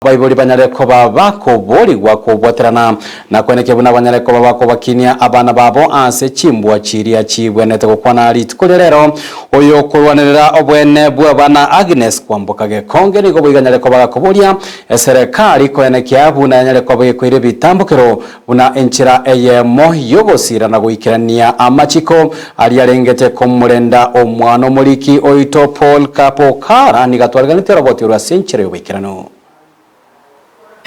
Abaibori banyare koba bakoboorigwa kobwaterana na kwenekia buna banyare koba bakobakinia abana babo ase chimbwa chiria chibwenerete gokwana rituko ria rero. Oyokorwanerera obwene bw'abana Agnes Kwamboka Gekonge nigo boigo anyare koba gakoboria eserekari koenekia buna yanyare koba gekoira ebitambokero buna enchera eyemo y'ogosira na goikerania amachiko aria arengete komorenda omwana omoriki oito Paul Kapokara nigo atwariganetie oroboti orwo ase enchera y'oboikeranu.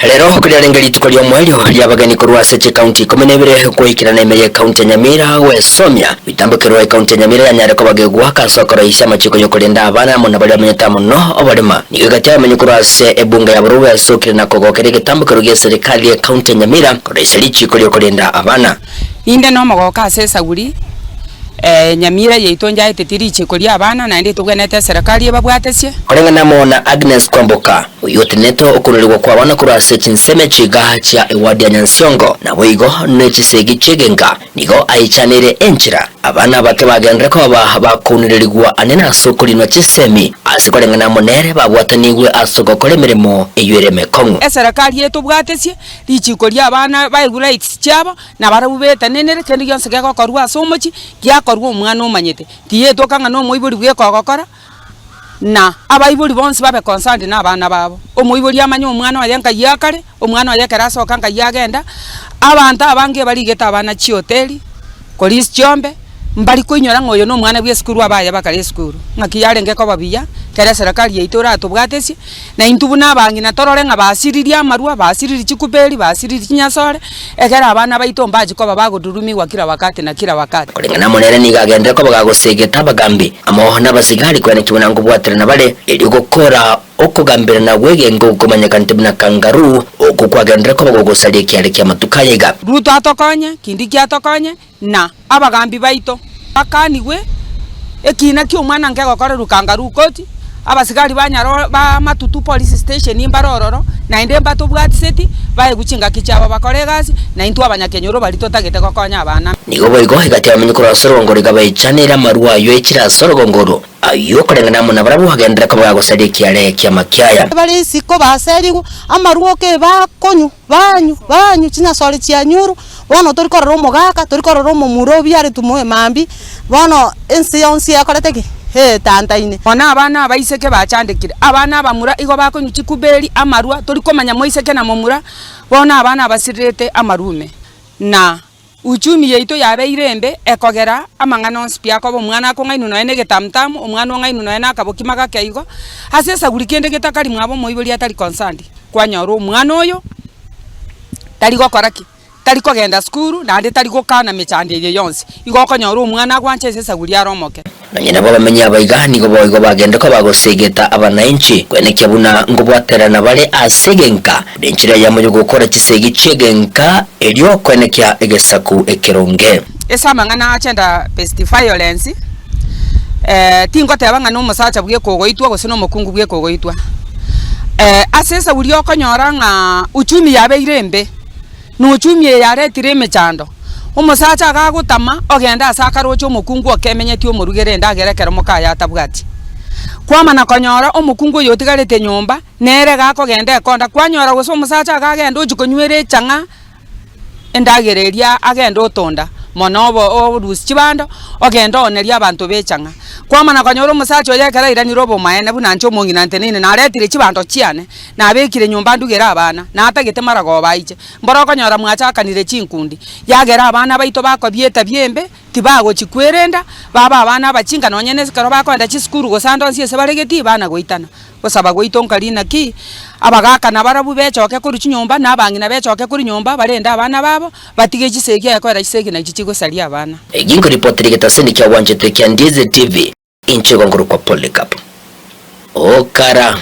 Rero koriarenge rituko ri'omoerio ri'abageni korwa ase chikaunti ikomi na ibere goikerana ime y'ekaunti ya Nyamira gwesomia bitambokerwa ekaunti ya Nyamira yanyare koba gegoaka ase okoroisia amachiko y'okorenda abana amo na baria bamenyete amo no oborema. Nigo egati y'abamenyi korwa ase ebunge ya Borobwo yasokire na kogokera egetambokero gi'eserikali y'ekaunti ya Nyamira koroisia richiko ri'okorenda abana. Inde nomogooko ase esaguri, Nyamira yaito njaeteti richiko ri'abana, naende togwenerete eserekari ebabwatesie. Koreng'ana amo na Agnes Kwamboka, oyio otenenete okoruerigwa kw'abana korwa ase chinsemo chiga chia eward ya Nyansiongo, naboigo ne chisegi chi'egenka, nigo aichaneire enchera abana abake bagenderere koba bakounererigwa anene ase okorinwa chisemi, ase koreng'ana amo nere babwatanigwe ase ogokora emeremo eyio ere emekong'u. Eserekari etobwatesie richiko ri'abana baegwe rights chiabo, na barabwo betenenere kende gionsi gegokorwa ase omochie, giakorwa omwana omanyete. Tiyetoka ng'a nomoibori bweka ogokora, na abaibori bonsi babe concerned na abana babo. Omoibori amanye omwana oye nkai akare, omwana oye ekero asoka nkai agenda, abanto abange barigete abana chihoteli, korisia chiombe, mbari koinyora ng'a oyo na omwana bwa esukuru abaye bakare esukuru. Ng'aki yarenge koba buya, ekero eserekari yaito eratobwatesie, na intwe buna abang'ina torore ng'a basiririe amarwa, basiririe chikuperi, basiririe chinyasore, ekero abana baito mbachie koba bagodurumiwa kila wakati na kila wakati. Koreng'ana amo nere nigo agenderere koba gagosegeta abagambi amo nabasigari koenekia buna nkobwaterana bare, erio gokora Okogamberana gw'egengo gokomanyekanete buna kangaroo, okwo kwagenderere koba gogosaria ekiare ki'amatuko aya iga. Ruto atokonye, Kindiki atokonye, na abagambi baito bakanigwe ekiina ki'omwana nkegokorerwa kangaroo court, abasigari ba Nyaroo ba Matutu police station mbare ororo, naende mbatobwatiseti, baegwe chingaki chiabo bakore egasi, na intwe abanyakenyoro baria totagete gokonya abana. Nigo boigo egati y'abamenyi korwa ase orogongo roiga baichanere amarwa ayio echire ase orogongo oro. Ayio okoreng'ana amo nabarabwo agenderere koba gagosaria ekiare ki'amakiaya. Bare isiko baserigwe, amarwoke bakonywa, banywa, banywa chinyasore chianyurwa, bono tori korora omogaka, tori korora omomura obiaretwe moe mambia, bono ense yonsi ekorete ki? Eetantaine. Bono abana abaiseke bachandekire, abana abamura igo bakonywa chikuberi, amarwa, tori komanya moiseke na momura, bono abana abasirerete amarume, na. Uchumi yaito yabeire embe, ekogera amang'ana onsi pi akoba omwana akong'ainwa nonya na egetamutamu, omwana ong'ainwa nonya na akabokima gake igo, ase esaguri kende getakari mwabo omoibori atari concerned, kwanyora omwana oyo tari gokora ki? Tari kogenda sukuru naende tari gokana mechando eye yonsi, igo okonyora omwana agwancha ase esaguri are omoke. Nonya nabo abamenyi aba iga nigo boigo bagende koba gosegeta abanainchi, kwenekia buna nkobwaterana bare ase egenka, buna enchera eyemo y'ogokora chisegi chi'egenka, erio kwenekia egesaku ekeronge. Ase amang'ana a gender based violence, tingoteba ng'a nomosacha bweka ogoitwa gose nomokungu bweka ogoitwa. Ase esauri okonyora ng'a uchumi yabeire embe. Na uchumi eye yaretire emechando. Omosacha agagotama ogenda ase akaroche omokungu okemenyetie omorugere endagera ekero mokaye atabwati. Kwamana konyora omokungu oyo otigarete nyomba, nere gakogenda ekonda, kwanyora gose omosacha agagenda ochia konywera echang'a endagera eria agende otonda mono obo orusia chibando, ogende oonerie abanto ba echang'a. Kwamana konyora omosacha oyo ekero airanire obomaene buna inche omong'ina nteneine naretire chibando chiane, Nabekire nyomba ndugere abana, na atagete maragoba aiche. Mboro okonyora mwachakanire chinkundi, yagera abana baito bakobia etabia embe, tibagochi kwerenda, babe abana abachinga nonye na ekero bakoenda chisukuru gose ande onsi ase bare getii bana goitana. Gosaba gwaito nkari naki, abagaka nabarabwo bechoke korwa chinyomba, na abang'ina bechoke korwa nyomba barende abana babo, batige chisegi ekegoera chisegi nachi chigosaria abana. Eki nkoripotera egetaseni kia gwanchete kia Ndizi TV, inche igo nkorokwa Polycarp. Okara.